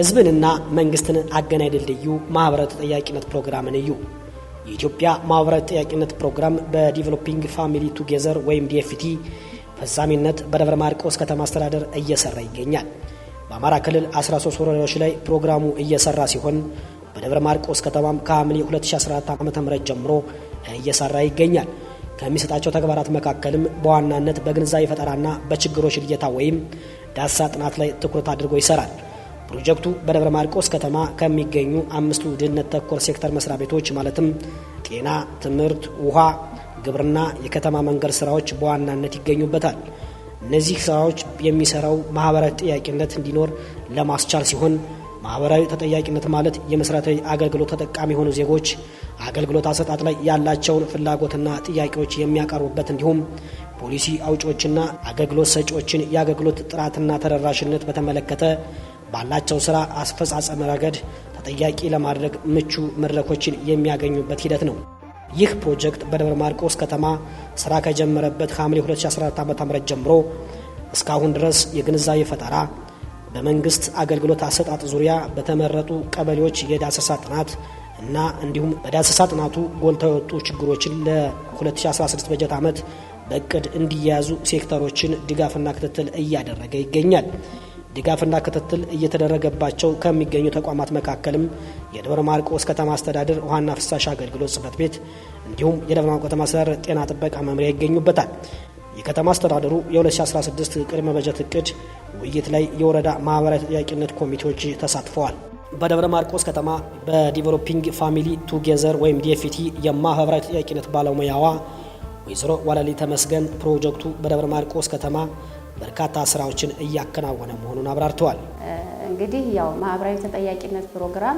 ህዝብንና መንግስትን አገናኝ ድልድዩ ማህበራዊ ተጠያቂነት ፕሮግራምን እዩ። የኢትዮጵያ ማህበራዊ ተጠያቂነት ፕሮግራም በ Developing Family Together ወይም DFT ፈጻሚነት በደብረ ማርቆስ ከተማ አስተዳደር እየሰራ ይገኛል። በአማራ ክልል 13 ወረዳዎች ላይ ፕሮግራሙ እየሰራ ሲሆን፣ በደብረ ማርቆስ ከተማም ከሐምሌ 2014 ዓ.ም ጀምሮ እየሰራ ይገኛል። ከሚሰጣቸው ተግባራት መካከልም በዋናነት በግንዛቤ ፈጠራና በችግሮች ልየታ ወይም ዳሰሳ ጥናት ላይ ትኩረት አድርጎ ይሰራል። ፕሮጀክቱ በደብረ ማርቆስ ከተማ ከሚገኙ አምስቱ ድህነት ተኮር ሴክተር መስሪያ ቤቶች ማለትም ጤና፣ ትምህርት፣ ውሃ፣ ግብርና፣ የከተማ መንገድ ስራዎች በዋናነት ይገኙበታል። እነዚህ ስራዎች የሚሰራው ማህበራዊ ተጠያቂነት እንዲኖር ለማስቻል ሲሆን፣ ማህበራዊ ተጠያቂነት ማለት የመሰረታዊ አገልግሎት ተጠቃሚ የሆኑ ዜጎች አገልግሎት አሰጣጥ ላይ ያላቸውን ፍላጎትና ጥያቄዎች የሚያቀርቡበት፣ እንዲሁም ፖሊሲ አውጪዎችና አገልግሎት ሰጪዎችን የአገልግሎት ጥራትና ተደራሽነት በተመለከተ ባላቸው ስራ አስፈጻጸም ረገድ ተጠያቂ ለማድረግ ምቹ መድረኮችን የሚያገኙበት ሂደት ነው። ይህ ፕሮጀክት በደብረ ማርቆስ ከተማ ስራ ከጀመረበት ሐምሌ 2014 ዓ.ም ጀምሮ እስካሁን ድረስ የግንዛቤ ፈጠራ፣ በመንግስት አገልግሎት አሰጣጥ ዙሪያ በተመረጡ ቀበሌዎች የዳሰሳ ጥናት እና እንዲሁም በዳሰሳ ጥናቱ ጎልተው የወጡ ችግሮችን ለ2016 በጀት ዓመት በእቅድ እንዲያያዙ ሴክተሮችን ድጋፍና ክትትል እያደረገ ይገኛል። ድጋፍና ክትትል እየተደረገባቸው ከሚገኙ ተቋማት መካከልም የደብረ ማርቆስ ከተማ አስተዳደር ውሃና ፍሳሽ አገልግሎት ጽሕፈት ቤት እንዲሁም የደብረ ማርቆስ ከተማ አስተዳደር ጤና ጥበቃ መምሪያ ይገኙበታል። የከተማ አስተዳደሩ የ2016 ቅድመ በጀት እቅድ ውይይት ላይ የወረዳ ማህበራዊ ተጠያቂነት ኮሚቴዎች ተሳትፈዋል። በደብረ ማርቆስ ከተማ በ Developing Family Together ወይም DFT የማህበራዊ ተጠያቂነት ባለሙያዋ ወይዘሮ ዋለሊ ተመስገን ፕሮጀክቱ በደብረ ማርቆስ ከተማ በርካታ ስራዎችን እያከናወነ መሆኑን አብራርተዋል። እንግዲህ ያው ማህበራዊ ተጠያቂነት ፕሮግራም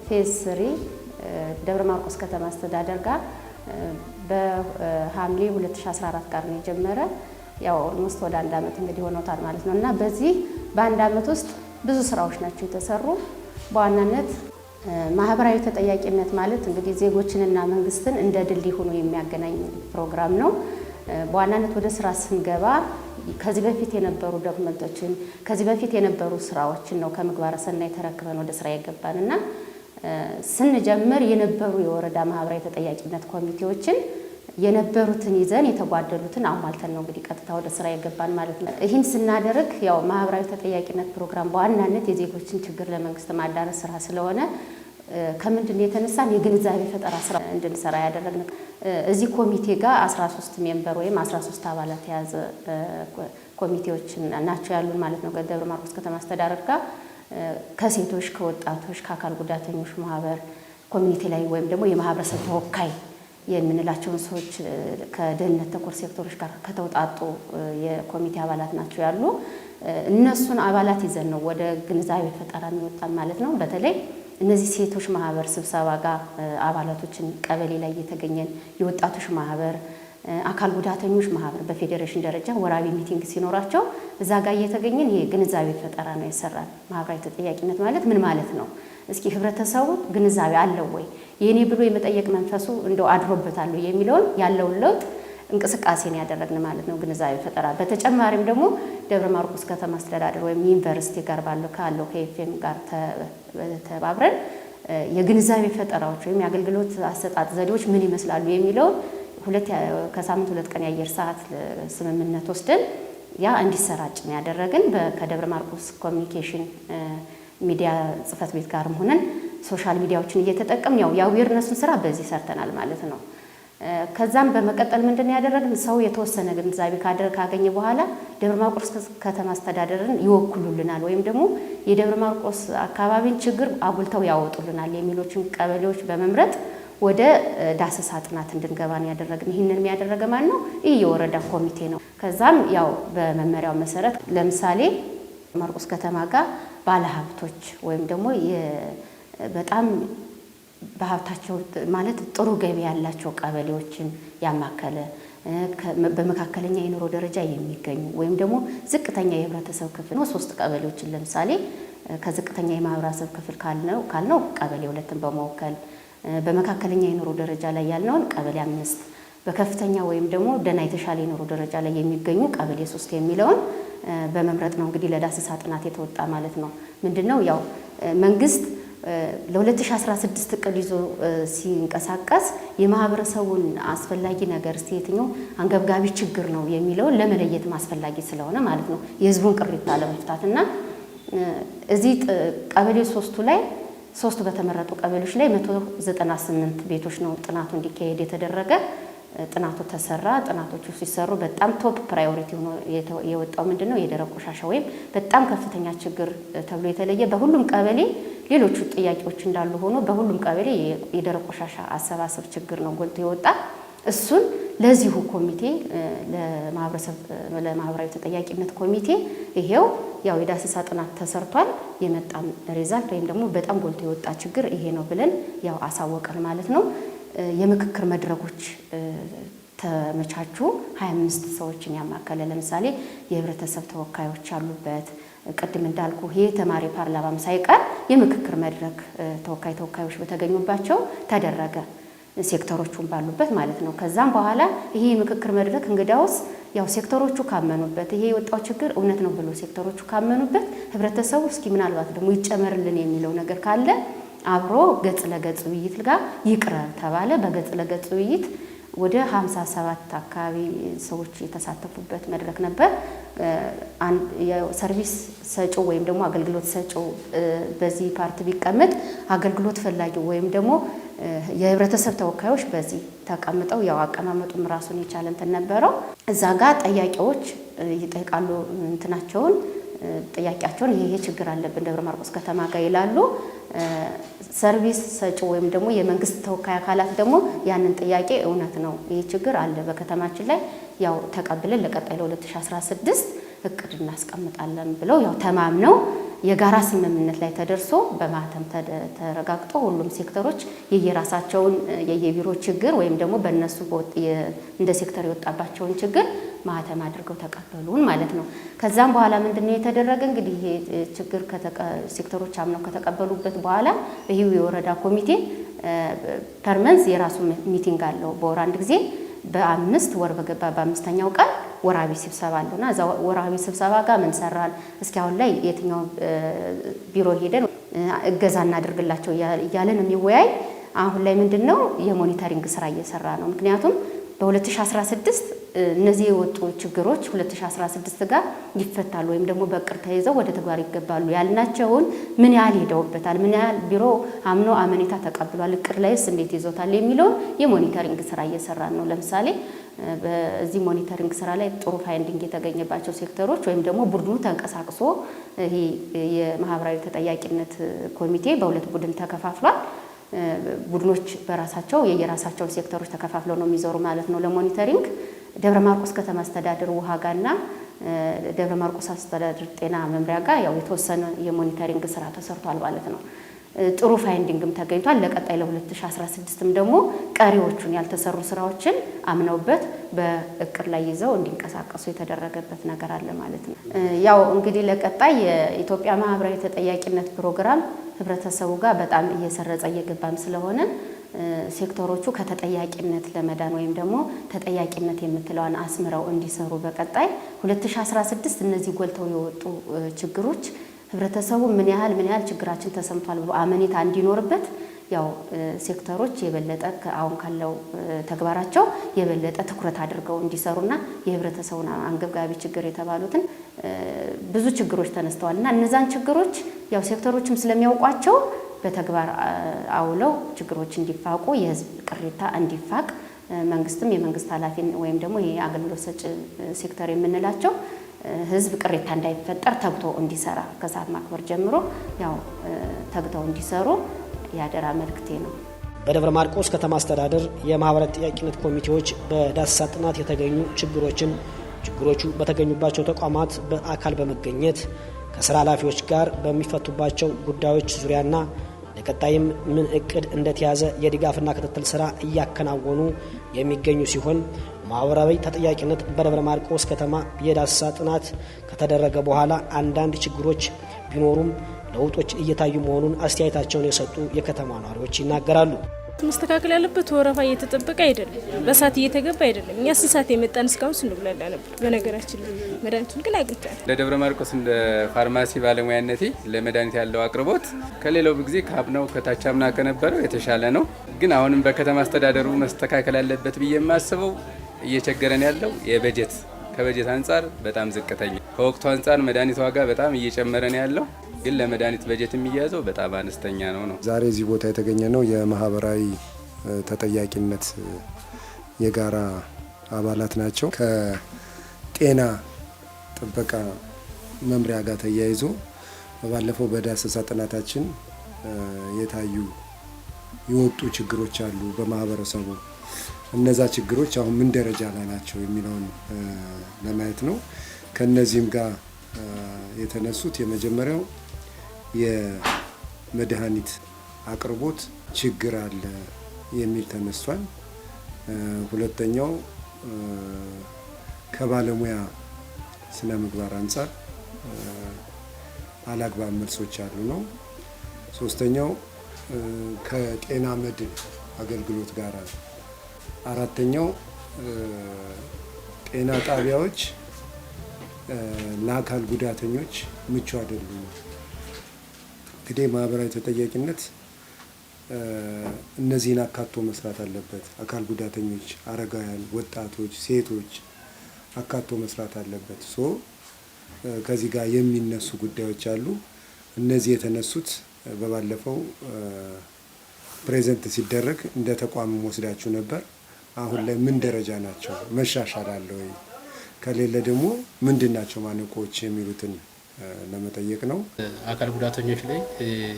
phase 3 ደብረ ማርቆስ ከተማ አስተዳደር ጋር በሐምሌ 2014 ጋር ነው የጀመረ። ያው almost ወደ አንድ አመት እንግዲህ ሆኖታል ማለት ነው። እና በዚህ በአንድ አመት ውስጥ ብዙ ስራዎች ናቸው የተሰሩ። በዋናነት ማህበራዊ ተጠያቂነት ማለት እንግዲህ ዜጎችንና መንግስትን እንደ ድልድይ ሆኖ የሚያገናኝ ፕሮግራም ነው። በዋናነት ወደ ስራ ስንገባ ከዚህ በፊት የነበሩ document ኦችን፣ ከዚህ በፊት የነበሩ ስራዎችን ነው ከምግባረ ሰናይ ተረክበን ወደ ስራ የገባን። እና ስንጀምር የነበሩ የወረዳ ማህበራዊ ተጠያቂነት ኮሚቴዎችን የነበሩትን ይዘን የተጓደሉትን አሟልተን ነው እንግዲህ ቀጥታ ወደ ስራ የገባን ማለት ነው። ይህን ስናደርግ ያው ማህበራዊ ተጠያቂነት ፕሮግራም በዋናነት የዜጎችን ችግር ለመንግስት ማዳረስ ስራ ስለሆነ፣ ከምንድን የተነሳን የግንዛቤ ፈጠራ ስራ እንድንሰራ ያደረግን እዚህ ኮሚቴ ጋር 13 member ወይም 13 አባላት የያዘ ኮሚቴዎች ናቸው ያሉን ማለት ነው። ከደብረ ማርቆስ ከተማ አስተዳደር ጋር ከሴቶች፣ ከወጣቶች፣ ከአካል ጉዳተኞች ማህበር፣ community ላይ ወይም ደግሞ የማህበረሰብ ተወካይ የምንላቸውን ሰዎች፣ ከድህነት ተኮር ሴክተሮች ጋር ከተውጣጡ የኮሚቴ አባላት ናቸው ያሉ። እነሱን አባላት ይዘን ነው ወደ ግንዛቤ ፈጠራ የሚወጣን ማለት ነው። በተለይ እነዚህ ሴቶች ማህበር ስብሰባ ጋር አባላቶችን ቀበሌ ላይ እየተገኘን፣ የወጣቶች ማህበር፣ አካል ጉዳተኞች ማህበር በፌዴሬሽን ደረጃ ወራዊ meeting ሲኖራቸው እዛ ጋር እየተገኘን ይሄ ግንዛቤ ፈጠራ ነው የሰራን። ማህበራዊ ተጠያቂነት ማለት ምን ማለት ነው? እስኪ ህብረተሰቡ ግንዛቤ አለው ወይ? የኔ ብሎ የመጠየቅ መንፈሱ እንደው አድሮበታል የሚለውን ያለውን ለውጥ እንቅስቃሴን ያደረግን ማለት ነው፣ ግንዛቤ ፈጠራ። በተጨማሪም ደግሞ ደብረ ማርቆስ ከተማ አስተዳደር ወይም ዩኒቨርሲቲ ጋር ባለው ካለው ከኤፍኤም ጋር ተባብረን የግንዛቤ ፈጠራዎች ወይም የአገልግሎት አሰጣጥ ዘዴዎች ምን ይመስላሉ የሚለውን ከሳምንት 2 ቀን የአየር ሰዓት ስምምነት ወስደን ያ እንዲሰራጭ ነው ያደረግን። ከደብረ ማርቆስ ኮሚኒኬሽን ሚዲያ ጽሕፈት ቤት ጋርም ሆነን social media ዎችን እየተጠቀምን ያው የ awareness ኡን ስራ በዚህ ሰርተናል ማለት ነው። ከዛም በመቀጠል ምንድን ነው ያደረግን? ሰው የተወሰነ ግንዛቤ ካገኘ በኋላ ደብረ ማርቆስ ከተማ አስተዳደርን ይወክሉልናል ወይም ደግሞ የደብረ ማርቆስ አካባቢን ችግር አጉልተው ያወጡልናል የሚሉትን ቀበሌዎች በመምረጥ ወደ ዳሰሳ ጥናት እንድንገባ ነው ያደረግን። ይህንን የሚያደረገ ማን ነው? ይህ የወረዳ ኮሚቴ ነው። ከዛም ያው በመመሪያው መሰረት ለምሳሌ ማርቆስ ከተማ ጋር ባለሀብቶች ወይም ደግሞ በጣም በሀብታቸው ማለት ጥሩ ገቢ ያላቸው ቀበሌዎችን ያማከለ፣ በመካከለኛ የኑሮ ደረጃ የሚገኙ ወይም ደግሞ ዝቅተኛ የህብረተሰብ ክፍል ነው። ሶስት ቀበሌዎችን ለምሳሌ ከዝቅተኛ የማህበረሰብ ክፍል ካልነው ቀበሌ 2ን በመወከል፣ በመካከለኛ የኑሮ ደረጃ ላይ ያልነውን ቀበሌ 5፣ በከፍተኛ ወይም ደግሞ ደህና የተሻለ የኑሮ ደረጃ ላይ የሚገኙ ቀበሌ 3 የሚለውን በመምረጥ ነው እንግዲህ ለዳሰሳ ጥናት የተወጣ ማለት ነው። ምንድነው ያው መንግስት ለ2016 እቅድ ይዞ ሲንቀሳቀስ የማህበረሰቡን አስፈላጊ ነገር እስቲ የትኛው አንገብጋቢ ችግር ነው የሚለውን ለመለየት አስፈላጊ ስለሆነ ማለት ነው የህዝቡን ቅሬታ ለመፍታት እና እዚህ ቀበሌ 3ቱ ላይ 3ቱ በተመረጡ ቀበሌዎች ላይ 198 ቤቶች ነው ጥናቱ እንዲካሄድ የተደረገ። ጥናቱ ተሰራ። ጥናቶቹ ሲሰሩ በጣም top priority ሆኖ የወጣው ምንድነው የደረቅ ቆሻሻ ወይም በጣም ከፍተኛ ችግር ተብሎ የተለየ በሁሉም ቀበሌ ሌሎቹ ጥያቄዎች እንዳሉ ሆኖ በሁሉም ቀበሌ የደረቅ ቆሻሻ አሰባሰብ ችግር ነው ጎልቶ የወጣ። እሱን ለዚሁ ኮሚቴ ለማህበረሰብ ለማህበራዊ ተጠያቂነት ኮሚቴ ይሄው ያው የዳሰሳ ጥናት ተሰርቷል፣ የመጣም result ወይም ደግሞ በጣም ጎልቶ የወጣ ችግር ይሄ ነው ብለን ያው አሳወቀን ማለት ነው። የምክክር መድረኮች ተመቻቹ። 25 ሰዎችን ያማከለ ለምሳሌ የህብረተሰብ ተወካዮች ያሉበት ቅድም እንዳልኩ ይሄ ተማሪ ፓርላማም ሳይቀር የምክክር መድረክ ተወካዮች በተገኙባቸው ተደረገ፣ ሴክተሮቹን ባሉበት ማለት ነው። ከዛም በኋላ ይሄ የምክክር መድረክ እንግዳውስ ያው ሴክተሮቹ ካመኑበት ይሄ የወጣው ችግር እውነት ነው ብሎ ሴክተሮቹ ካመኑበት ህብረተሰቡ እስኪ ምናልባት ደግሞ ይጨመርልን የሚለው ነገር ካለ አብሮ ገጽ ለገጽ ውይይት ጋር ይቅረብ ተባለ። በገጽ ለገጽ ውይይት ወደ 57 አካባቢ ሰዎች የተሳተፉበት መድረክ ነበር። service ሰጪው ወይም ደግሞ አገልግሎት ሰጪው በዚህ part ቢቀመጥ አገልግሎት ፈላጊው ወይም ደግሞ የህብረተሰብ ተወካዮች በዚህ ተቀምጠው ያው አቀማመጡም ራሱን የቻለ እንትን ነበረው። እዛ ጋር ጠያቂዎች ይጠይቃሉ እንትናቸውን ጥያቄያቸውን ይሄ ችግር አለብን ደብረ ማርቆስ ከተማ ጋር ይላሉ። service ሰጪው ወይም ደግሞ የመንግስት ተወካይ አካላት ደግሞ ያንን ጥያቄ እውነት ነው ይሄ ችግር አለ በከተማችን ላይ ያው ተቀብለን ለቀጣይ ለ2016 እቅድ እናስቀምጣለን ብለው ያው ተማምነው የጋራ ስምምነት ላይ ተደርሶ በማህተም ተረጋግጦ ሁሉም ሴክተሮች የየራሳቸውን የየቢሮ ችግር ወይም ደግሞ በእነሱ እንደ ሴክተር የወጣባቸውን ችግር ማህተም አድርገው ተቀበሉን ማለት ነው። ከዛም በኋላ ምንድነው የተደረገ እንግዲህ ይሄ ችግር ሴክተሮች አምነው ከተቀበሉበት በኋላ ይሄው የወረዳ ኮሚቴ per month የራሱ meeting አለው። በወር አንድ ጊዜ በ5 ወር በገባ በ5ኛው ቀን ወራዊ ስብሰባ አለውና እዛ ወራዊ ስብሰባ ጋር ምን ሰራን እስኪ አሁን ላይ የትኛው ቢሮ ሄደን እገዛ እናድርግላቸው እያለን የሚወያይ አሁን ላይ ምንድነው የ monitoring ስራ እየሰራ ነው። ምክንያቱም በ2016 እነዚህ የወጡ ችግሮች 2016 ጋር ይፈታሉ ወይም ደግሞ በእቅድ ተይዘው ወደ ተግባር ይገባሉ ያልናቸውን ምን ያህል ሄደውበታል፣ ምን ያህል ቢሮ አምኖ አመኔታ ተቀብሏል፣ እቅድ ላይስ እንዴት ይዞታል የሚለውን የ monitoring ስራ እየሰራ ነው። ለምሳሌ በዚህ monitoring ስራ ላይ ጥሩ finding የተገኘባቸው ሴክተሮች ወይም ደግሞ ቡድኑ ተንቀሳቅሶ ይሄ የማህበራዊ ተጠያቂነት ኮሚቴ በሁለት ቡድን ተከፋፍሏል። ቡድኖች በራሳቸው የየራሳቸውን ሴክተሮች ተከፋፍለው ነው የሚዞሩ ማለት ነው ለ monitoring። ደብረ ማርቆስ ከተማ አስተዳደር ውሃ ጋርና ደብረ ማርቆስ አስተዳደር ጤና መምሪያ ጋር ያው የተወሰነ የ monitoring ስራ ተሰርቷል ማለት ነው። ጥሩ finding ም ተገኝቷል። ለቀጣይ ለ2016ም ደግሞ ቀሪዎቹን ያልተሰሩ ስራዎችን አምነውበት በእቅድ ላይ ይዘው እንዲንቀሳቀሱ የተደረገበት ነገር አለ ማለት ነው። ያው እንግዲህ ለቀጣይ የኢትዮጵያ ማህበራዊ ተጠያቂነት ፕሮግራም ህብረተሰቡ ጋር በጣም እየሰረጸ እየገባም ስለሆነ ሴክተሮቹ ከተጠያቂነት ለመዳን ወይም ደግሞ ተጠያቂነት የምትለዋን አስምረው እንዲሰሩ በቀጣይ 2016 እነዚህ ጎልተው የወጡ ችግሮች ህብረተሰቡ ምን ያህል ችግራችን ተሰምቷል ብሎ አመኔታ እንዲኖርበት ያው ሴክተሮች የበለጠ አሁን ካለው ተግባራቸው የበለጠ ትኩረት አድርገው እንዲሰሩና የህብረተሰቡን አንገብጋቢ ችግር የተባሉትን ብዙ ችግሮች ተነስተዋልና እነዛን ችግሮች ያው ሴክተሮችም ስለሚያውቋቸው በተግባር አውለው ችግሮች እንዲፋቁ የህዝብ ቅሬታ እንዲፋቅ መንግስትም የመንግስት ኃላፊ ወይም ደግሞ ይሄ አገልግሎት ሰጪ ሴክተር የምንላቸው ህዝብ ቅሬታ እንዳይፈጠር ተግቶ እንዲሰራ ከሰዓት ማክበር ጀምሮ ያው ተግተው እንዲሰሩ ያደራ መልእክቴ ነው። በደብረ ማርቆስ ከተማ አስተዳደር የማህበራዊ ተጠያቂነት ኮሚቴዎች በዳሰሳ ጥናት የተገኙ ችግሮቹ በተገኙባቸው ተቋማት በአካል በመገኘት ከስራ ኃላፊዎች ጋር በሚፈቱባቸው ጉዳዮች ዙሪያና ለቀጣይም ምን እቅድ እንደተያዘ የድጋፍና ክትትል ስራ እያከናወኑ የሚገኙ ሲሆን ማህበራዊ ተጠያቂነት በደብረ ማርቆስ ከተማ የዳሰሳ ጥናት ከተደረገ በኋላ አንዳንድ ችግሮች ቢኖሩም ለውጦች እየታዩ መሆኑን አስተያየታቸውን የሰጡ የከተማ ነዋሪዎች ይናገራሉ። መስተካከል ያለበት ወረፋ እየተጠበቀ አይደለም፣ በሰዓት እየተገባ አይደለም። እኛ ስንት ሰዓት የመጣን እስካሁን ስንጉላላ ነበር። በነገራችን ላይ መድኃኒቱን ግን አግኝተናል። ለደብረ ማርቆስ እንደ ፋርማሲ ባለሙያነቴ ለመድኃኒት ያለው አቅርቦት ከሌላው ጊዜ ከአምናው ከታቻምና ከነበረው የተሻለ ነው። ግን አሁንም በከተማ አስተዳደሩ መስተካከል ያለበት ብዬ የማስበው እየቸገረን ያለው የበጀት ከበጀት አንጻር በጣም ዝቅተኛ፣ ከወቅቱ አንጻር መድኃኒት ዋጋ በጣም እየጨመረ ነው ያለው። ግን ለመድኃኒት በጀት የሚያዘው በጣም አነስተኛ ነው። ዛሬ እዚህ ቦታ የተገኘ ነው የማህበራዊ ተጠያቂነት የጋራ አባላት ናቸው። ከጤና ጥበቃ መምሪያ ጋር ተያይዞ ባለፈው በዳሰሳ ጥናታችን የታዩ የወጡ ችግሮች አሉ በማህበረሰቡ። እነዛ ችግሮች አሁን ምን ደረጃ ላይ ናቸው የሚለውን ለማየት ነው። ከነዚህም ጋር የተነሱት የመጀመሪያው የመድኃኒት አቅርቦት ችግር አለ የሚል ተነስቷል። ሁለተኛው ከባለሙያ ስነ ምግባር አንጻር አላግባብ መልሶች አሉ ነው። ሶስተኛው ከጤና መድን አገልግሎት ጋር፣ አራተኛው ጤና ጣቢያዎች ለአካል ጉዳተኞች ምቹ አይደሉም። እንግዲህ ማህበራዊ ተጠያቂነት እነዚህን አካቶ መስራት አለበት። አካል ጉዳተኞች፣ አረጋውያን፣ ወጣቶች፣ ሴቶች አካቶ መስራት አለበት። So ከዚህ ጋር የሚነሱ ጉዳዮች አሉ። እነዚህ የተነሱት በባለፈው present ሲደረግ እንደ ተቋም ወስዳችሁ ነበር። አሁን ላይ ምን ደረጃ ናቸው? መሻሻል አለ ወይ? ከሌለ ደግሞ ምንድን ናቸው ማነቆዎች የሚሉትን ለመጠየቅ ነው። አካል ጉዳተኞች ላይ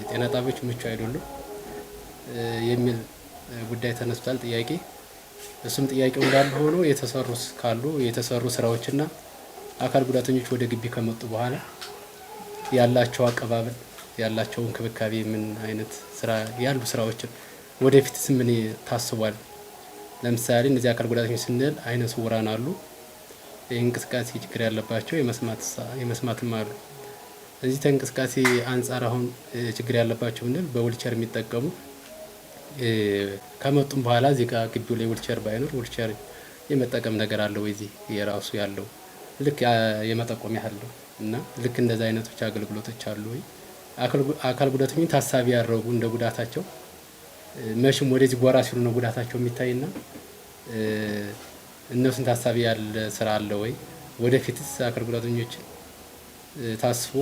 ጤና ጣቢያዎች ምቹ አይደሉም የሚል ጉዳይ ተነስቷል፣ ጥያቄ። እሱም ጥያቄው እንዳለ ሆኖ የተሰሩ ካሉ የተሰሩ ስራዎችና አካል ጉዳተኞች ወደ ግቢ ከመጡ በኋላ ያላቸው አቀባበል፣ ያላቸው እንክብካቤ ምን አይነት ስራ ያሉ ስራዎችን ወደፊትስ ምን ታስቧል? ለምሳሌ እነዚህ አካል ጉዳተኞች ስንል አይነ ስውራን አሉ፣ የእንቅስቃሴ ችግር ያለባቸው፣ የመስማትም አሉ። እዚህ ከእንቅስቃሴ አንጻር አሁን ችግር ያለባቸው ብንል በዊልቸር የሚጠቀሙ ከመጡም በኋላ እዚህ ጋር ግቢው ላይ ዊልቸር ባይኖር ዊልቸር የመጠቀም ነገር አለ ወይ? እዚህ የራሱ ያለው ልክ የመጠቆም ያህል ነው እና ልክ እንደዚህ አይነቶች አገልግሎቶች አሉ ወይ? አካል ጉዳተኞች ታሳቢ ያደረጉ እንደ ጉዳታቸው መቼም ወደዚህ ጎራ ሲሉ ነው ጉዳታቸው የሚታይና እነሱን ታሳቢ ያለ ስራ አለ ወይ? ወደፊትስ አካል ጉዳተኞችን ታስቦ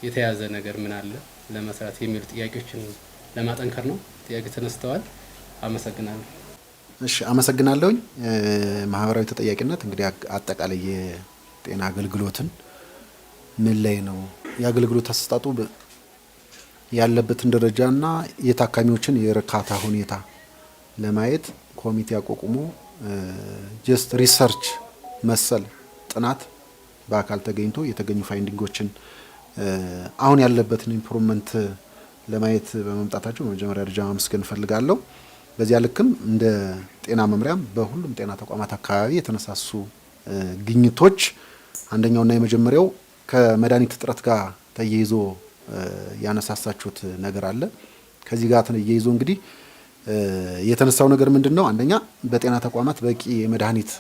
የተያዘ ነገር ምን አለ ለመስራት የሚሉ ጥያቄዎችን ለማጠንከር ነው። ጥያቄ ተነስተዋል። አመሰግናለሁ። እሺ፣ አመሰግናለሁኝ። ማህበራዊ ተጠያቂነት እንግዲህ አጠቃላይ የጤና አገልግሎትን ምን ላይ ነው የአገልግሎት አሰጣጡ ያለበትን ደረጃና የታካሚዎችን የእርካታ ሁኔታ ለማየት ኮሚቴ አቋቁሞ just research መሰል ጥናት በአካል ተገኝቶ የተገኙ finding ኦችን አሁን ያለበትን improvement ለማየት በመምጣታቸው በመጀመሪያ ደረጃ ማመስገን እፈልጋለሁ። በዚያ ልክም እንደ ጤና መምሪያም በሁሉም ጤና ተቋማት አካባቢ የተነሳሱ ግኝቶች አንደኛውና የመጀመሪያው ከመድኃኒት እጥረት ጋር ተያይዞ ያነሳሳችሁት ነገር አለ። ከዚህ ጋር ተያይዞ እንግዲህ የተነሳው ነገር ምንድን ነው? አንደኛ በጤና ተቋማት በቂ የመድኃኒት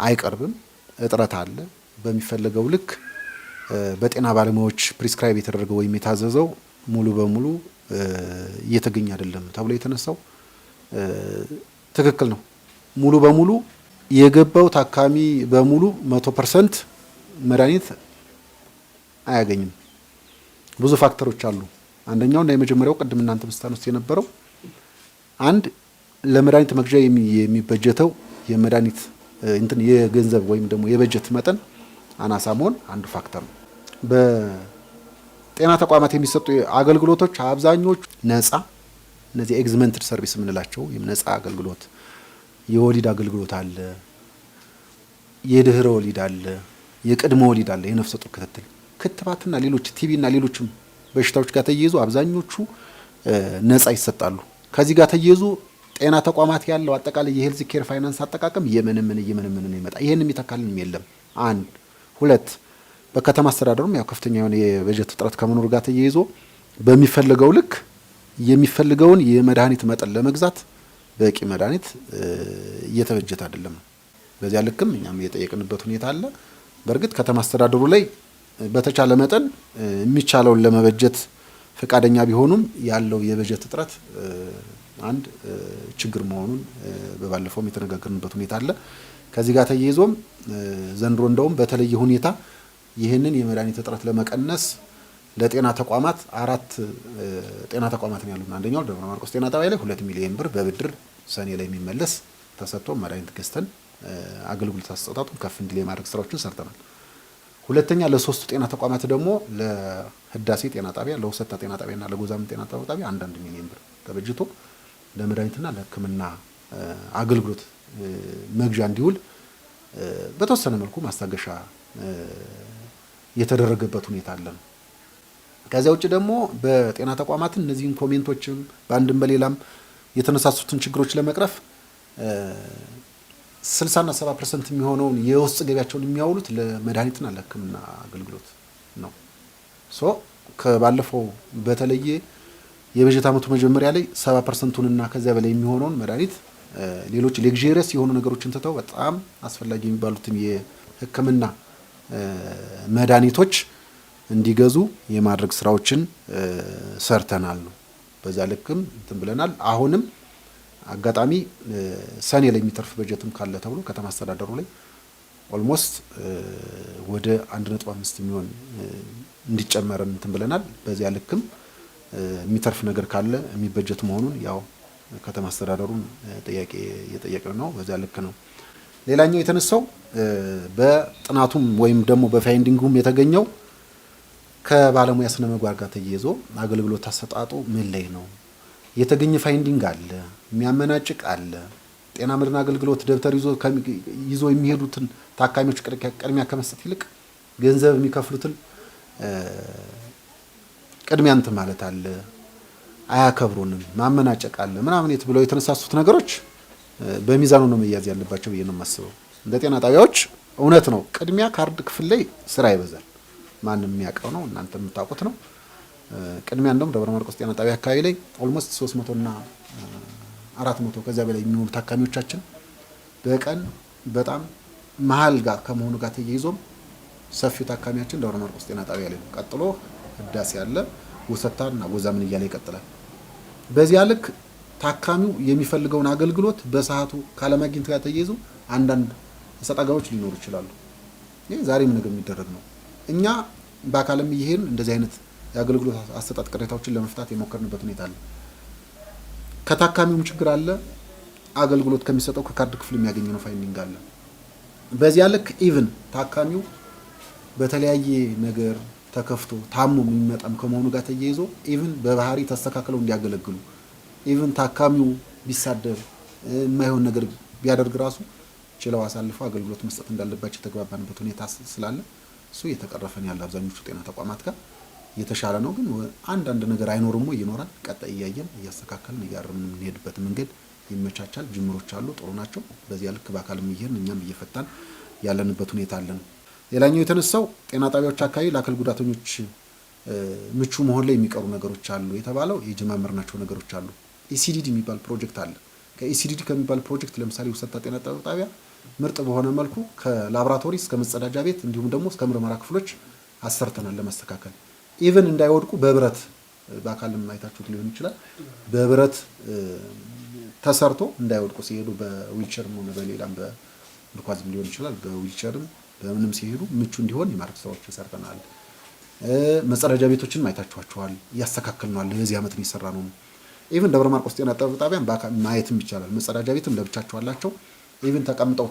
አይቀርብም፣ እጥረት አለ። በሚፈለገው ልክ በጤና ባለሙያዎች prescribe የተደረገው ወይም የታዘዘው ሙሉ በሙሉ እየተገኘ አይደለም ተብሎ የተነሳው ትክክል ነው። ሙሉ በሙሉ የገባው ታካሚ በሙሉ 100% መድኃኒት አያገኝም። ብዙ factor ኦች አሉ። አንደኛው እና የመጀመሪያው ቅድም እናንተ ስታነሱት የነበረው አንድ ለመድኃኒት መግዣ የሚበጀተው የመድኃኒት እንትን የገንዘብ ወይም ደግሞ የበጀት መጠን አናሳ መሆን አንዱ factor ነው። በጤና ተቋማት የሚሰጡ አገልግሎቶች አብዛኞቹ ነጻ፣ እነዚህ exempted service የምንላቸው ወይም ነጻ አገልግሎት፣ የወሊድ አገልግሎት አለ፣ የድህረ ወሊድ አለ፣ የቅድመ ወሊድ አለ፣ የነፍሰ ጡር ክትትል፣ ክትባትና ሌሎች ቲቢ እና ሌሎችም በሽታዎች ጋር ተያይዞ አብዛኞቹ ነጻ ይሰጣሉ። ከዚህ ጋር ተያይዞ ጤና ተቋማት ያለው አጠቃላይ የ health care finance አጠቃቀም እየመነመነ እየመነመነ ነው ይመጣ። ይሄን የሚተካልንም የለም። አንድ ሁለት በከተማ አስተዳደሩም ያው ከፍተኛ የሆነ የበጀት እጥረት ከመኖር ጋር ተያይዞ በሚፈለገው ልክ የሚፈልገውን የመድኃኒት መጠን ለመግዛት በቂ መድኃኒት እየተበጀተ አይደለም። በዚያ ልክም እኛም እየጠየቅንበት ሁኔታ አለ። በእርግጥ ከተማ አስተዳደሩ ላይ በተቻለ መጠን የሚቻለውን ለመበጀት ፈቃደኛ ቢሆኑም ያለው የበጀት እጥረት አንድ ችግር መሆኑን በባለፈውም የተነጋገርንበት ሁኔታ አለ። ከዚህ ጋር ተያይዞም ዘንድሮ እንደውም በተለየ ሁኔታ ይህንን የመድኃኒት እጥረት ለመቀነስ ለጤና ተቋማት 4 ጤና ተቋማት ነው ያሉን። አንደኛው ደብረ ማርቆስ ጤና ጣቢያ ላይ 2 ሚሊዮን ብር በብድር ሰኔ ላይ የሚመለስ ተሰጥቶ መድኃኒት ገዝተን አገልግሎት አሰጣጡን ከፍ እንዲል የማድረግ ስራዎችን ሰርተናል። ሁለተኛ ለሶስቱ ጤና ተቋማት ደግሞ ለህዳሴ ጤና ጣቢያ፣ ለውሰታ ጤና ጣቢያና ለጎዛምን ጤና ጣቢያ 1 ሚሊዮን ብር ተበጅቶ ለመድኃኒትና ለሕክምና አገልግሎት መግዣ እንዲውል በተወሰነ መልኩ ማስታገሻ የተደረገበት ሁኔታ አለ ነው። ከዚያ ውጭ ደግሞ በጤና ተቋማት እነዚህን comment ኦችም በአንድም በሌላም የተነሳሱትን ችግሮች ለመቅረፍ 60 እና 70% የሚሆነውን የውስጥ ገቢያቸውን የሚያውሉት ለመድኃኒትና ለሕክምና አገልግሎት ነው። So ከባለፈው በተለየ የበጀት ዓመቱ መጀመሪያ ላይ 70%ቱን እና ከዚያ በላይ የሚሆነውን መድኃኒት ሌሎች luxurious የሆኑ ነገሮችን ትተው በጣም አስፈላጊ የሚባሉትን የሕክምና መድኃኒቶች እንዲገዙ የማድረግ ስራዎችን ሰርተናል ነው። በዛ ልክም እንትን ብለናል። አሁንም አጋጣሚ ሰኔ ላይ የሚተርፍ በጀትም ካለ ተብሎ ከተማ አስተዳደሩ ላይ almost ወደ 1.5 የሚሆን እንዲጨመር እንትን ብለናል። በዚያ ልክም የሚተርፍ ነገር ካለ የሚበጀት መሆኑን ያው ከተማ አስተዳደሩን ጥያቄ እየጠየቅን ነው። በዚያ ልክ ነው። ሌላኛው የተነሳው በጥናቱም ወይም ደግሞ በ finding ኡም የተገኘው ከባለሙያ ስነ ምግባር ጋር ተያይዞ አገልግሎት አሰጣጡ ምን ላይ ነው የተገኘ finding አለ፣ የሚያመናጭቅ አለ። ጤና መድን አገልግሎት ደብተር ይዞ የሚሄዱትን ታካሚዎች ቅድሚያ ከመስጠት ይልቅ ገንዘብ የሚከፍሉትን ቅድሚያ እንትን ማለት አለ፣ አያከብሩንም፣ ማመናጨቅ አለ ምናምን የት ብለው የተነሳሱት ነገሮች በሚዛኑ ነው መያዝ ያለባቸው ብዬ ነው የማስበው። እንደ ጤና ጣቢያዎች እውነት ነው ቅድሚያ ካርድ ክፍል ላይ ስራ ይበዛል። ማንም የሚያውቀው ነው፣ እናንተ የምታውቁት ነው። ቅድሚያ እንደውም ደብረ ማርቆስ ጤና ጣቢያ አካባቢ ላይ almost 300 እና 400 ከዚያ በላይ የሚሆኑ ታካሚዎቻችን በቀን በጣም መሀል ጋር ከመሆኑ ጋር ተያይዞም ሰፊው ታካሚያችን ደብረ ማርቆስ ጤና ጣቢያ ላይ ነው። ቀጥሎ ህዳሴ አለ፣ ውሰታና ጎዛምን እያለ ይቀጥላል። በዚያ ልክ ታካሚው የሚፈልገውን አገልግሎት በሰዓቱ ካለማግኘት ጋር ተያይዞ አንዳንድ ሰጣጋዎች ሊኖሩ ይችላሉ። ይሄ ዛሬም ነገ የሚደረግ ነው። እኛ በአካልም እየሄድን እንደዚህ አይነት የአገልግሎት አሰጣጥ ቅሬታዎችን ለመፍታት የሞከርንበት ሁኔታ አለ። ከታካሚውም ችግር አለ፣ አገልግሎት ከሚሰጠው ከካርድ ክፍል የሚያገኘው finding አለ። በዚያ ልክ even ታካሚው በተለያየ ነገር ተከፍቶ ታሞ የሚመጣም ከመሆኑ ጋር ተያይዞ even በባህሪ ተስተካክለው እንዲያገለግሉ even ታካሚው ቢሳደብ የማይሆን ነገር ቢያደርግ ራሱ ችለው አሳልፈው አገልግሎት መስጠት እንዳለባቸው የተግባባንበት ሁኔታ ስላለ እሱ እየተቀረፈን ያለ አብዛኞቹ ጤና ተቋማት ጋር የተሻለ ነው። ግን አንዳንድ ነገር አይኖርም ወይ ይኖራል። ቀጣይ እያየን እያስተካከልን እያረምን የምንሄድበት መንገድ ይመቻቻል። ጅምሮች አሉ፣ ጥሩ ናቸው። በዚያ ልክ በአካልም እየሄድን እኛም እየፈታን ያለንበት ሁኔታ አለን። ሌላኛው የተነሳው ጤና ጣቢያዎች አካባቢ ለአካል ጉዳተኞች ምቹ መሆን ላይ የሚቀሩ ነገሮች አሉ የተባለው የጀማመርናቸው ነገሮች አሉ። ECDD የሚባል ፕሮጀክት አለ። ከ ECDD ከሚባል ፕሮጀክት ለምሳሌ ውሰታ ጤና ጣቢያ ምርጥ በሆነ መልኩ ከላብራቶሪ እስከ መጸዳጃ ቤት እንዲሁም ደግሞ እስከ ምርመራ ክፍሎች አሰርተናል ለማስተካከል። even እንዳይወድቁ በብረት በአካልም አይታችሁት ሊሆን ይችላል። በብረት ተሰርቶ እንዳይወድቁ ሲሄዱ በዊልቸርም ሆነ በሌላም በኳዝም ሊሆን ይችላል፣ በዊልቸርም በምንም ሲሄዱ ምቹ እንዲሆን የማድረግ ስራዎችን ሰርተናል። መጸዳጃ ቤቶችንም አይታችኋቸዋል፣ እያስተካከልነዋል። በዚህ ዓመት ነው የሰራነው። even ደብረ ማርቆስ ጤና ጣቢያን ማየትም ይቻላል። መጸዳጃ ቤትም ለብቻቸው አላቸው። even ተቀምጠው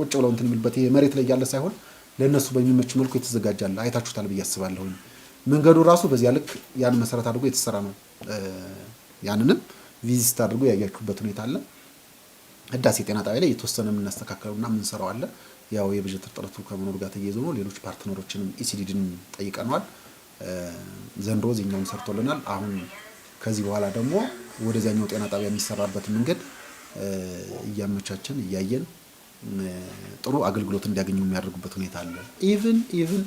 ቁጭ ብለው እንትን የሚሉበት ይሄ መሬት ላይ ያለ ሳይሆን ለነሱ በሚመች መልኩ የተዘጋጃል። አይታችሁታል ብዬ አስባለሁ። መንገዱ ራሱ በዚያ ልክ ያን መሰረት አድርጎ የተሰራ ነው። ያንንም visit አድርጎ ያያችሁበት ሁኔታ አለ። ህዳሴ ጤና ጣቢያ ላይ የተወሰነ የምናስተካከለውና የምንሰራው አለ። ያው የበጀት እጥረቱ ከመኖሩ ጋር ተያይዞ ነው። ሌሎች partner ኦችንም ECDD ን ጠይቀነዋል። ዘንድሮ እዚህኛውን ሰርቶልናል። አሁን ከዚህ በኋላ ደግሞ ወደዚያኛው ጤና ጣቢያ የሚሰራበት መንገድ እያመቻቸን እያየን ጥሩ አገልግሎት እንዲያገኙ የሚያደርጉበት ሁኔታ አለ። even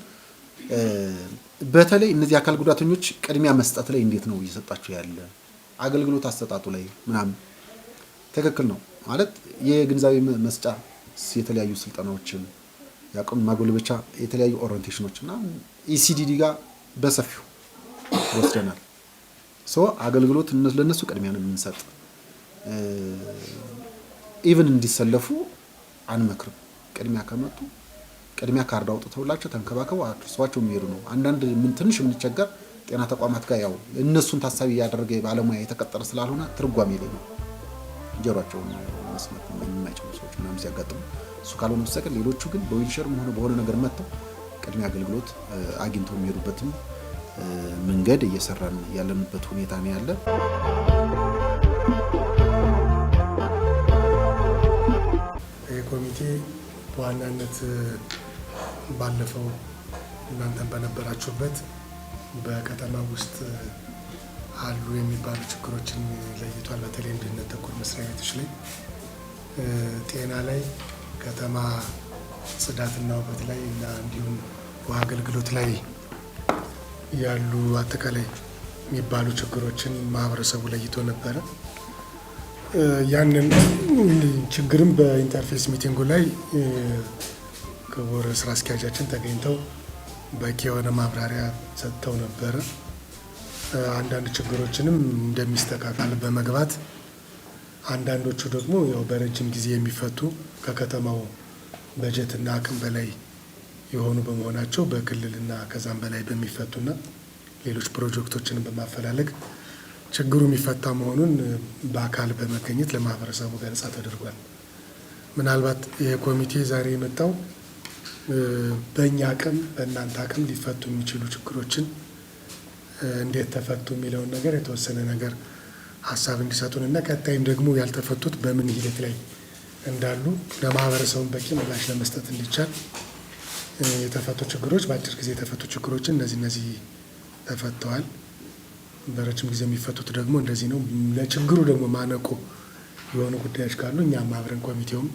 በተለይ እነዚህ አካል ጉዳተኞች ቅድሚያ መስጠት ላይ እንዴት ነው እየሰጣቸው ያለ? አገልግሎት አሰጣጡ ላይ ምናምን ትክክል ነው ማለት የግንዛቤ መስጫ የተለያዩ ስልጠናዎችን የአቅም ማጎልበቻ የተለያዩ orientation ኦች እና ECDD ጋር በሰፊው ወስደናል። So አገልግሎት ለነሱ ቅድሚያ ነው የምንሰጥ። Even እንዲሰለፉ አንመክርም። ቅድሚያ ከመጡ ቅድሚያ ካርድ አውጥተውላቸው ተንከባክበው አድርሰዋቸው የሚሄዱ ነው። አንዳንድ ምን ትንሽ የምንቸገር ጤና ተቋማት ጋር ያው እነሱን ታሳቢ ያደረገ ባለሙያ የተቀጠረ ስላልሆነ ትርጓሜ ላይ ነው ጆሯቸውን መስማት የማይችሉ ሰዎች ምናምን ሲያጋጥሙ እሱ ካልሆነ በስተቀር ሌሎቹ ግን በዊልቸርም ሆነ በሆነ ነገር መጥተው ቅድሚያ አገልግሎት አግኝተው የሚሄዱበትም መንገድ እየሰራን ያለንበት ሁኔታ ነው ያለ። ይህ ኮሚቴ በዋናነት ባለፈው እናንተን በነበራችሁበት በከተማ ውስጥ አሉ የሚባሉ ችግሮችን ለይቷል። በተለይም ድህነት ተኮር መስሪያ ቤቶች ላይ፣ ጤና ላይ፣ ከተማ ጽዳትና ውበት ላይ እና እንዲሁም ውሃ አገልግሎት ላይ ያሉ አጠቃላይ የሚባሉ ችግሮችን ማህበረሰቡ ለይቶ ነበረ። ያንን ችግርም በ interface meeting ኡ ላይ ክቡር ስራ አስኪያጃችን ተገኝተው በቂ የሆነ ማብራሪያ ሰጥተው ነበረ። አንዳንድ ችግሮችንም እንደሚስተካከል በመግባት አንዳንዶቹ ደግሞ ያው በረጅም ጊዜ የሚፈቱ ከከተማው በጀትና አቅም በላይ የሆኑ በመሆናቸው በክልልና ከዛም በላይ በሚፈቱና ሌሎች ፕሮጀክቶችን በማፈላለግ ችግሩ የሚፈታ መሆኑን በአካል በመገኘት ለማህበረሰቡ ገለጻ ተደርጓል። ምናልባት የኮሚቴ ዛሬ የመጣው በእኛ አቅም በእናንተ አቅም ሊፈቱ የሚችሉ ችግሮችን እንዴት ተፈቱ የሚለውን ነገር የተወሰነ ነገር ሀሳብ እንዲሰጡንና ቀጣይም ደግሞ ያልተፈቱት በምን ሂደት ላይ እንዳሉ ለማህበረሰቡ በቂ ምላሽ ለመስጠት እንዲቻል የተፈቱ ችግሮች በአጭር ጊዜ የተፈቱ ችግሮችን እነዚህ ተፈተዋል። በረጅም ጊዜ የሚፈቱት ደግሞ እንደዚህ ነው። ለችግሩ ደግሞ ማነቆ የሆኑ ጉዳዮች ካሉ እኛም አብረን ኮሚቴውም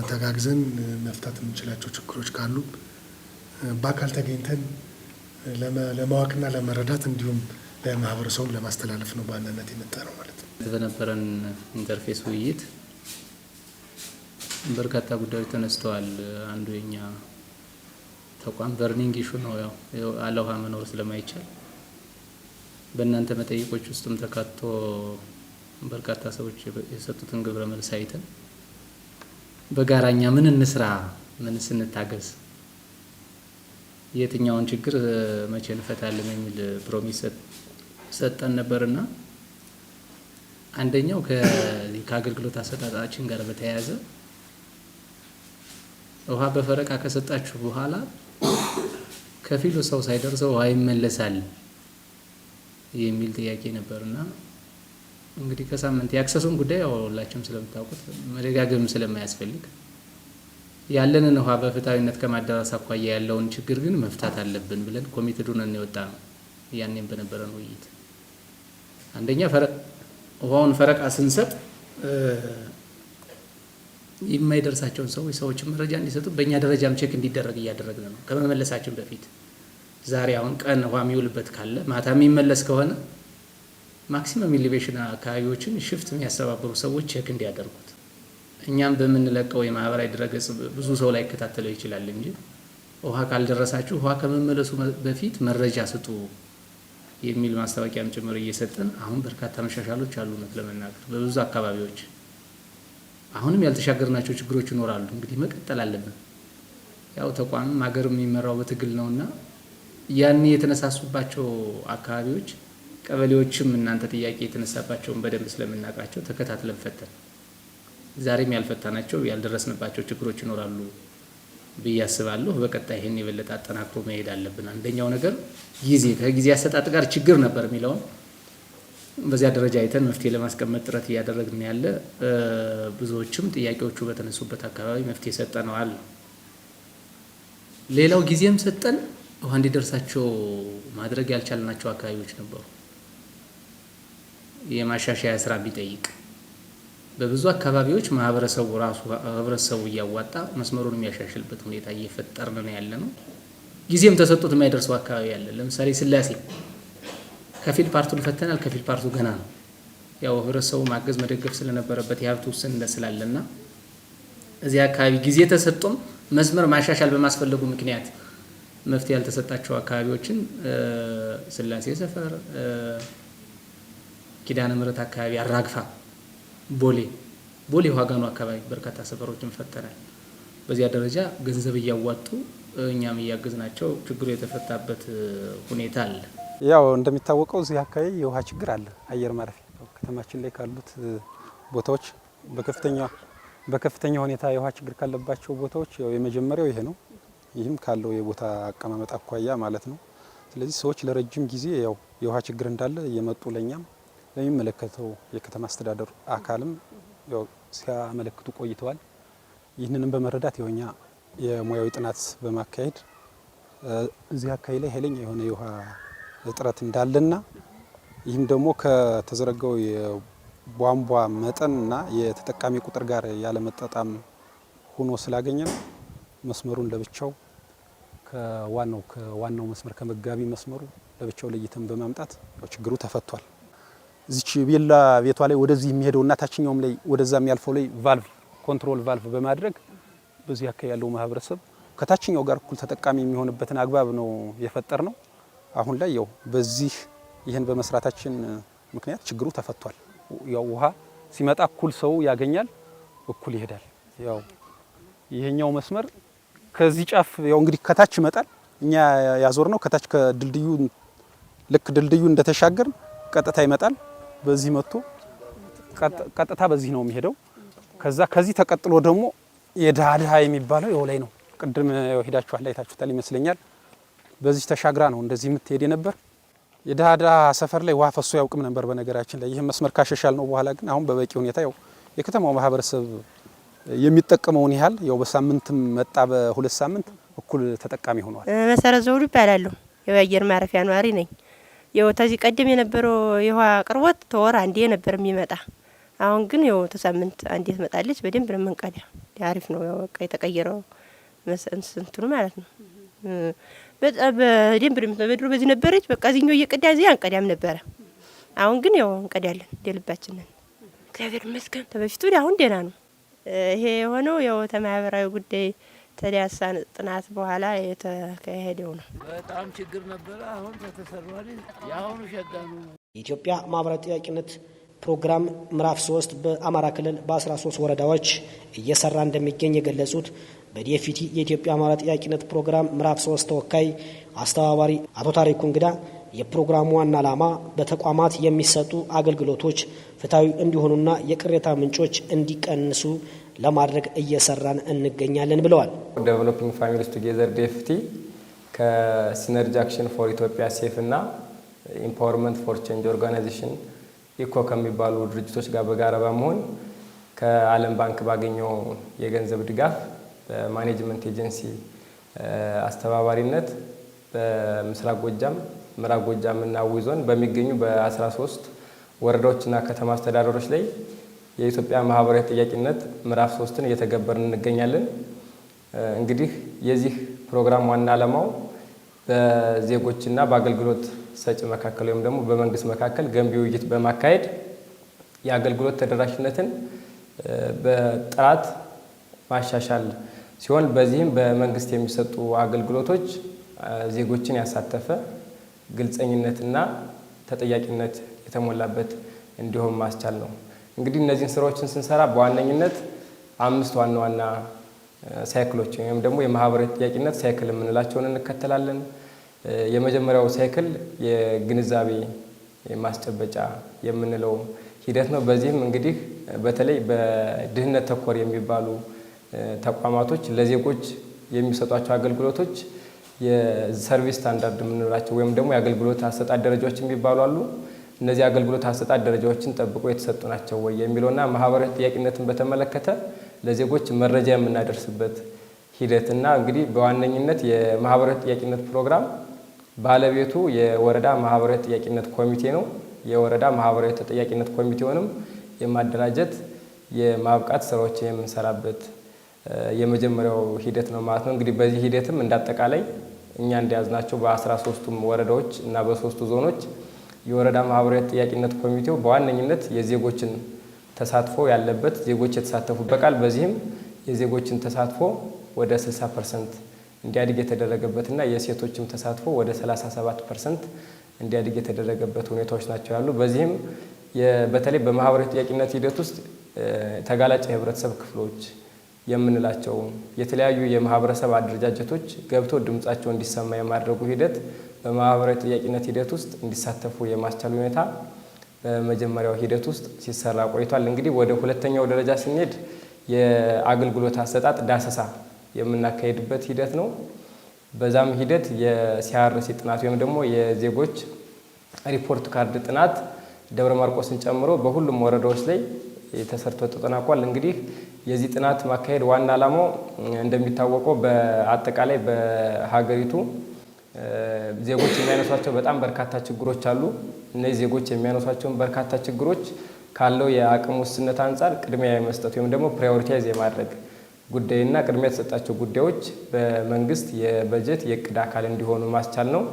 ተጋግዘን መፍታት የምንችላቸው ችግሮች ካሉ በአካል ተገኝተን ለማወቅና ለመረዳት እንዲሁም ለማህበረሰቡ ለማስተላለፍ ነው በዋናነት የመጣ ነው ማለት ነው። በነበረን interface ውይይት በርካታ ጉዳዮች ተነስተዋል። አንዱ የኛ ተቋም burning issue ነው፣ ያው ያለ ውሃ መኖር ስለማይቻል በእናንተ መጠይቆች ውስጥም ተካቶ በርካታ ሰዎች የሰጡትን ግብረ መልስ አይተን በጋራኛ ምን እንስራ፣ ምን ስንታገዝ፣ የትኛውን ችግር መቼ እንፈታለን የሚል promise ሰጠን ነበርና አንደኛው ከአገልግሎት አሰጣጣችን ጋር በተያያዘ ውሃ በፈረቃ ከሰጣችሁ በኋላ ከፊሉ ሰው ሳይደርሰው ውሃ ይመለሳል የሚል ጥያቄ ነበርና እንግዲህ ከሳምንት የ access ኡን ጉዳይ ያው ሁላችሁም ስለምታውቁት መደጋገም ስለማያስፈልግ ያለንን ውሃ በፍትሃዊነት ከማዳረስ አኳያ ያለውን ችግር ግን መፍታት አለብን ብለን committed ሆነን የወጣ ነው። ያኔም በነበረን ውይይት አንደኛ ውሃውን ፈረቃ ስንሰጥ የማይደርሳቸውን ሰዎች መረጃ እንዲሰጡ በእኛ ደረጃም check እንዲደረግ እያደረግን ነው። ከመመለሳችን በፊት ዛሬ አሁን ቀን ውሃ የሚውልበት ካለ ማታ የሚመለስ ከሆነ maximum elevation አካባቢዎችን shift የሚያስተባብሩ ሰዎች check እንዲያደርጉት እኛም በምንለቀው የማህበራዊ ድረገጽ ብዙ ሰው ላይ ይከታተለው ይችላል እንጂ ውሃ ካልደረሳችሁ ውሃ ከመመለሱ በፊት መረጃ ስጡ የሚል ማስታወቂያም ጭምር እየሰጠን አሁን በርካታ መሻሻሎች አሉ። እውነት ለመናገር በብዙ አካባቢዎች አሁንም ያልተሻገርናቸው ችግሮች ይኖራሉ። እንግዲህ መቀጠል አለብን። ያው ተቋምም ሀገር የሚመራው በትግል ነውና ያኔ የተነሳሱባቸው አካባቢዎች ቀበሌዎችም እናንተ ጥያቄ የተነሳባቸውን በደንብ ስለምናውቃቸው ተከታትለን ፈተን ዛሬም ያልፈታናቸው ያልደረስንባቸው ችግሮች ይኖራሉ ብዬ አስባለሁ። በቀጣይ ይሄን የበለጠ አጠናክሮ መሄድ አለብን። አንደኛው ነገር ጊዜ ከጊዜ አሰጣጥ ጋር ችግር ነበር የሚለውን በዚያ ደረጃ አይተን መፍትሄ ለማስቀመጥ ጥረት እያደረግን ያለ ብዙዎችም ጥያቄዎቹ በተነሱበት አካባቢ መፍትሄ ሰጠነዋል። ሌላው ጊዜም ሰጠን ውሃ እንዲደርሳቸው ማድረግ ያልቻልናቸው አካባቢዎች ነበሩ። የማሻሻያ ስራ ቢጠይቅ በብዙ አካባቢዎች ማህበረሰቡ ራሱ ህብረተሰቡ እያዋጣ መስመሩን የሚያሻሽልበት ሁኔታ እየፈጠርን ነው ያለነው። ጊዜም ተሰጥቶት የማይደርሰው አካባቢ አለ። ለምሳሌ ስላሴ ከፊል part ኡን ፈተናል፣ ከፊል part ኡ ገና ነው። ያው ህብረተሰቡ ማገዝ መደገፍ ስለነበረበት የሀብት ውስንነት ስላለና እዚህ አካባቢ ጊዜ ተሰጥቶም መስመር ማሻሻል በማስፈለጉ ምክንያት መፍትሄ ያልተሰጣቸው አካባቢዎችን ስላሴ ሰፈር፣ ኪዳነ ምሕረት አካባቢ፣ አራግፋ፣ ቦሌ ዋጋኑ አካባቢ በርካታ ሰፈሮችን ፈተናል። በዚያ ደረጃ ገንዘብ እያዋጡ እኛም እያገዝናቸው ችግሩ የተፈታበት ሁኔታ አለ። ያው እንደሚታወቀው እዚህ አካባቢ የውሃ ችግር አለ። አየር ማረፊያ ከተማችን ላይ ካሉት ቦታዎች በከፍተኛ ሁኔታ የውሃ ችግር ካለባቸው ቦታዎች ያው የመጀመሪያው ይሄ ነው። ይህም ካለው የቦታ አቀማመጥ አኳያ ማለት ነው። ስለዚህ ሰዎች ለረጅም ጊዜ ያው የውሃ ችግር እንዳለ እየመጡ ለኛም ለሚመለከተው የከተማ አስተዳደሩ አካልም ያው ሲያመለክቱ ቆይተዋል። ይህንንም በመረዳት ያው እኛ የሙያዊ ጥናት በማካሄድ እዚህ አካባቢ ላይ ኃይለኛ የሆነ የውሃ እጥረት እንዳለና ይህም ደግሞ ከተዘረጋው የቧንቧ መጠንና የተጠቃሚ ቁጥር ጋር ያለመጣጣም ሆኖ ስላገኘን መስመሩን ለብቻው ከዋናው መስመር ከመጋቢ መስመሩ ለብቻው ለይተን በማምጣት ችግሩ ተፈቷል። እዚች ቤላ ቤቷ ላይ ወደዚህ የሚሄደውና ታችኛውም ላይ ወደዛ የሚያልፈው ላይ valve control valve በማድረግ በዚህ አካባቢ ያለው ማህበረሰብ ከታችኛው ጋር እኩል ተጠቃሚ የሚሆንበትን አግባብ ነው የፈጠርነው። አሁን ላይ ያው በዚህ ይህን በመስራታችን ምክንያት ችግሩ ተፈቷል። ያው ውሃ ሲመጣ እኩል ሰው ያገኛል፣ እኩል ይሄዳል። ያው ይሄኛው መስመር ከዚህ ጫፍ ያው እንግዲህ ከታች ይመጣል። እኛ ያዞርነው ከታች ከድልድዩ ልክ ድልድዩ እንደተሻገር ቀጥታ ይመጣል። በዚህ መጥቶ ቀጥታ በዚህ ነው የሚሄደው። ከዛ ከዚህ ተቀጥሎ ደግሞ የዳድሃ የሚባለው ያው ላይ ነው። ቅድም ያው ሄዳችኋል አይታችሁታል ይመስለኛል። በዚህ ተሻግራ ነው እንደዚህ የምትሄድ የነበር። የዳዳ ሰፈር ላይ ውሃ ፈሶ ያውቅም ነበር በነገራችን ላይ። ይህ መስመር ካሻሻል ነው በኋላ ግን አሁን በበቂ ሁኔታ ያው የከተማው ማህበረሰብ የሚጠቀመውን ያህል ያው በሳምንትም መጣ በሁለት ሳምንት እኩል ተጠቃሚ ሆኗል። መሰረት ዘውዱ ይባላሉ። የአየር ማረፊያ ነዋሪ ነኝ። ያው ተዚህ ቀደም የነበረው የውሃ አቅርቦት ተወር አንዴ ነበር የሚመጣ። አሁን ግን ያው ተሳምንት አንዴ ትመጣለች። በደንብ ነው የምንቀዳ። አሪፍ ነው ያው በቃ የተቀየረው እንትኑ ማለት ነው። በጣም በደንብ ነው። በድሮ በዚህ ነበረች። በቃ እዚህኛው እየቀዳ እዚህ አንቀዳም ነበረ። አሁን ግን ያው እንቀዳለን እንደልባችን ነን። እግዚአብሔር ይመስገን። ተበፊቱ አሁን ደህና ነው። ይሄ የሆነው ያው ተማህበራዊ ጉዳይ ተዳሳ ጥናት በኋላ የተካሄደው ነው። በጣም ችግር ነበረ። አሁን ተተሰሯል። ያሁኑ ሸጋ ነው። የኢትዮጵያ ማህበራዊ ተጠያቂነት ፕሮግራም ምዕራፍ 3 በአማራ ክልል በ13 ወረዳዎች እየሰራ እንደሚገኝ የገለጹት በ DFT የኢትዮጵያ ማህበራዊ ተጠያቂነት ፕሮግራም ምዕራፍ 3 ተወካይ አስተባባሪ አቶ ታሪኩ እንግዳ የፕሮግራሙ ዋና ዓላማ በተቋማት የሚሰጡ አገልግሎቶች ፍትሐዊ እንዲሆኑና የቅሬታ ምንጮች እንዲቀንሱ ለማድረግ እየሰራን እንገኛለን ብለዋል። Developing Families Together DFT ከ Synergy Action for Ethiopia SAFE እና Empowerment for Change Organization ECO ከሚባሉ ድርጅቶች ጋር በጋራ በመሆን ከዓለም ባንክ ባገኘው የገንዘብ ድጋፍ በ management agency አስተባባሪነት በምስራቅ ጎጃም፣ ምዕራብ ጎጃም እና አዊ ዞን በሚገኙ በ13 ወረዳዎችና ከተማ አስተዳደሮች ላይ የኢትዮጵያ ማህበራዊ ተጠያቂነት ምዕራፍ 3ን እየተገበርን እንገኛለን። እንግዲህ የዚህ ፕሮግራም ዋና ዓላማው በዜጎችና በአገልግሎት ሰጪ መካከል ወይም ደግሞ በመንግስት መካከል ገንቢ ውይይት በማካሄድ የአገልግሎት ተደራሽነትን በጥራት ማሻሻል ሲሆን በዚህም በመንግስት የሚሰጡ አገልግሎቶች ዜጎችን ያሳተፈ ግልጸኝነትና ተጠያቂነት የተሞላበት እንዲሆን ማስቻል ነው። እንግዲህ እነዚህን ስራዎችን ስንሰራ በዋነኝነት 5 ዋና ዋና cycle ኦች ወይም ደግሞ የማህበራዊ ተጠያቂነት cycle የምንላቸውን እንከተላለን። የመጀመሪያው cycle የግንዛቤ ማስጨበጫ የምንለው ሂደት ነው። በዚህም እንግዲህ በተለይ በድህነት ተኮር የሚባሉ ተቋማቶች ለዜጎች የሚሰጧቸው አገልግሎቶች የ service standard የምንላቸው ወይም ደግሞ የአገልግሎት አሰጣጥ ደረጃዎች የሚባሉ አሉ። እነዚህ አገልግሎት አሰጣጥ ደረጃዎችን ጠብቆ የተሰጡ ናቸው ወይ የሚለውና ማህበራዊ ተጠያቂነትን በተመለከተ ለዜጎች መረጃ የምናደርስበት ሂደትና እንግዲህ በዋነኝነት የማህበራዊ ተጠያቂነት ፕሮግራም ባለቤቱ የወረዳ ማህበራዊ ተጠያቂነት ኮሚቴ ነው። የወረዳ ማህበራዊ ተጠያቂነት ኮሚቴውንም የማደራጀት የማብቃት ስራዎች የምንሰራበት የመጀመሪያው ሂደት ነው ማለት ነው። እንግዲህ በዚህ ሂደትም እንዳጠቃላይ እኛ እንደያዝናቸው በ13ቱም ወረዳዎች እና በ3ቱ ዞኖች የወረዳ ማህበራዊ ተጠያቂነት ኮሚቴው በዋነኝነት የዜጎችን ተሳትፎ ያለበት፣ ዜጎች የተሳተፉበት ቃል፣ በዚህም የዜጎችን ተሳትፎ ወደ 60% እንዲያድግ የተደረገበትና የሴቶችም ተሳትፎ ወደ 37% እንዲያድግ የተደረገበት ሁኔታዎች ናቸው ያሉ። በዚህም በተለይ በማህበራዊ ተጠያቂነት ሂደት ውስጥ ተጋላጭ የህብረተሰብ ክፍሎች የምንላቸው የተለያዩ የማህበረሰብ አደረጃጀቶች ገብተው ድምጻቸው እንዲሰማ የማድረጉ ሂደት፣ በማህበራዊ ተጠያቂነት ሂደት ውስጥ እንዲሳተፉ የማስቻል ሁኔታ በመጀመሪያው ሂደት ውስጥ ሲሰራ ቆይቷል። እንግዲህ ወደ ሁለተኛው ደረጃ ስንሄድ የአገልግሎት አሰጣጥ ዳሰሳ የምናካሄድበት ሂደት ነው። በዛም ሂደት የ CRC ጥናት ወይም ደግሞ የዜጎች ሪፖርት ካርድ ጥናት ደብረ ማርቆስን ጨምሮ በሁሉም ወረዳዎች ላይ ተሰርቶ ተጠናቋል። እንግዲህ የዚህ ጥናት ማካሄድ ዋና ዓላማው እንደሚታወቀው በአጠቃላይ በሀገሪቱ ዜጎች የሚያነሷቸው በጣም በርካታ ችግሮች አሉ። እነዚህ ዜጎች የሚያነሷቸውን በርካታ ችግሮች ካለው የአቅም ውስንነት አንጻር ቅድሚያ የመስጠት ወይም ደግሞ prioritize የማድረግ ጉዳይና ቅድሚያ የተሰጣቸው ጉዳዮች በመንግስት የበጀት የእቅድ አካል እንዲሆኑ ማስቻል ነው።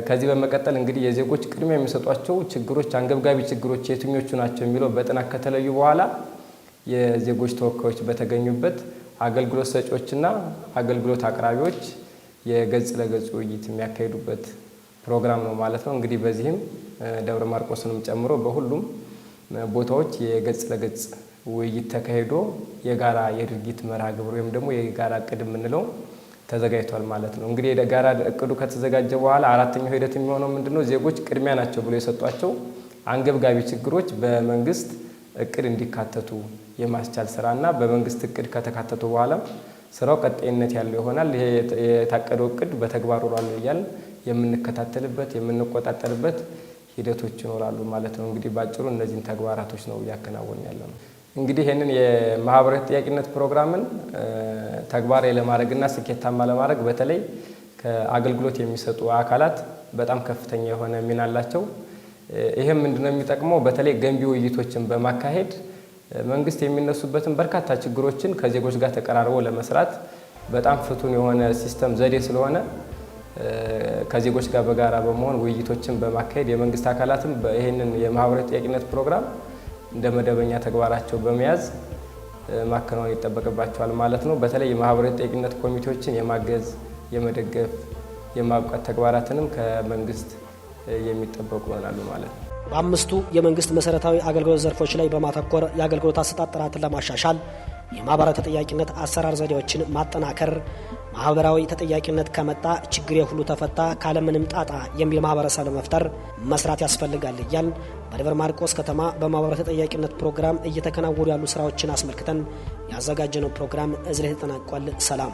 ከዚህ በመቀጠል እንግዲህ የዜጎች ቅድሚያ የሚሰጧቸው ችግሮች፣ አንገብጋቢ ችግሮች የትኞቹ ናቸው የሚለው በጥናት ከተለዩ በኋላ የዜጎች ተወካዮች በተገኙበት አገልግሎት ሰጪዎችና አገልግሎት አቅራቢዎች የገጽ ለገጽ ውይይት የሚያካሂዱበት ፕሮግራም ነው ማለት ነው። እንግዲህ በዚህም ደብረ ማርቆስንም ጨምሮ በሁሉም ቦታዎች የገጽ ለገጽ ውይይት ተካሂዶ የጋራ የድርጊት መርሃ ግብር ወይም ደግሞ የጋራ እቅድ የምንለው ተዘጋጅቷል ማለት ነው። እንግዲህ የጋራ እቅዱ ከተዘጋጀ በኋላ አራተኛው ሂደት የሚሆነው ምንድነው? ዜጎች ቅድሚያ ናቸው ብሎ የሰጧቸው አንገብጋቢ ችግሮች በመንግስት እቅድ እንዲካተቱ የማስቻል ስራና በመንግስት እቅድ ከተካተቱ በኋላ ስራው ቀጣይነት ያለው ይሆናል። ይሄ የታቀደው እቅድ በተግባር ውሏል እያልን የምንከታተልበት፣ የምንቆጣጠርበት ሂደቶች ይኖራሉ ማለት ነው። እንግዲህ ባጭሩ እነዚህን ተግባራቶች ነው እያከናወን ያለ ነው። እንግዲህ ይህንን የማህበራዊ ተጠያቂነት ፕሮግራምን ተግባራዊ ለማድረግና ስኬታማ ለማድረግ በተለይ ከአገልግሎት የሚሰጡ አካላት በጣም ከፍተኛ የሆነ ሚና አላቸው። ይህም ምንድነው የሚጠቅመው? በተለይ ገንቢ ውይይቶችን በማካሄድ መንግስት የሚነሱበትን በርካታ ችግሮችን ከዜጎች ጋር ተቀራርቦ ለመስራት በጣም ፍቱን የሆነ system ዘዴ ስለሆነ ከዜጎች ጋር በጋራ በመሆን ውይይቶችን በማካሄድ የመንግስት አካላትም ይህንን የማህበራዊ ተጠያቂነት ፕሮግራም እንደ መደበኛ ተግባራቸው በመያዝ ማከናወን ይጠበቅባቸዋል ማለት ነው። በተለይ የማህበራዊ ተጠያቂነት ኮሚቴዎችን የማገዝ፣ የመደገፍ፣ የማብቃት ተግባራትንም ከመንግስት የሚጠበቁ ይሆናሉ ማለት ነው። በአምስቱ የመንግስት መሰረታዊ አገልግሎት ዘርፎች ላይ በማተኮር የአገልግሎት አሰጣጥ ጥራትን ለማሻሻል የማህበራዊ ተጠያቂነት አሰራር ዘዴዎችን ማጠናከር፣ ማህበራዊ ተጠያቂነት ከመጣ ችግሬ ሁሉ ተፈታ ካለምንም ጣጣ የሚል ማህበረሰብ ለመፍጠር መስራት ያስፈልጋል እያልን በደብረ ማርቆስ ከተማ በማህበራዊ ተጠያቂነት ፕሮግራም እየተከናወኑ ያሉ ስራዎችን አስመልክተን ያዘጋጀነው ፕሮግራም እዚህ ላይ ተጠናቋል። ሰላም።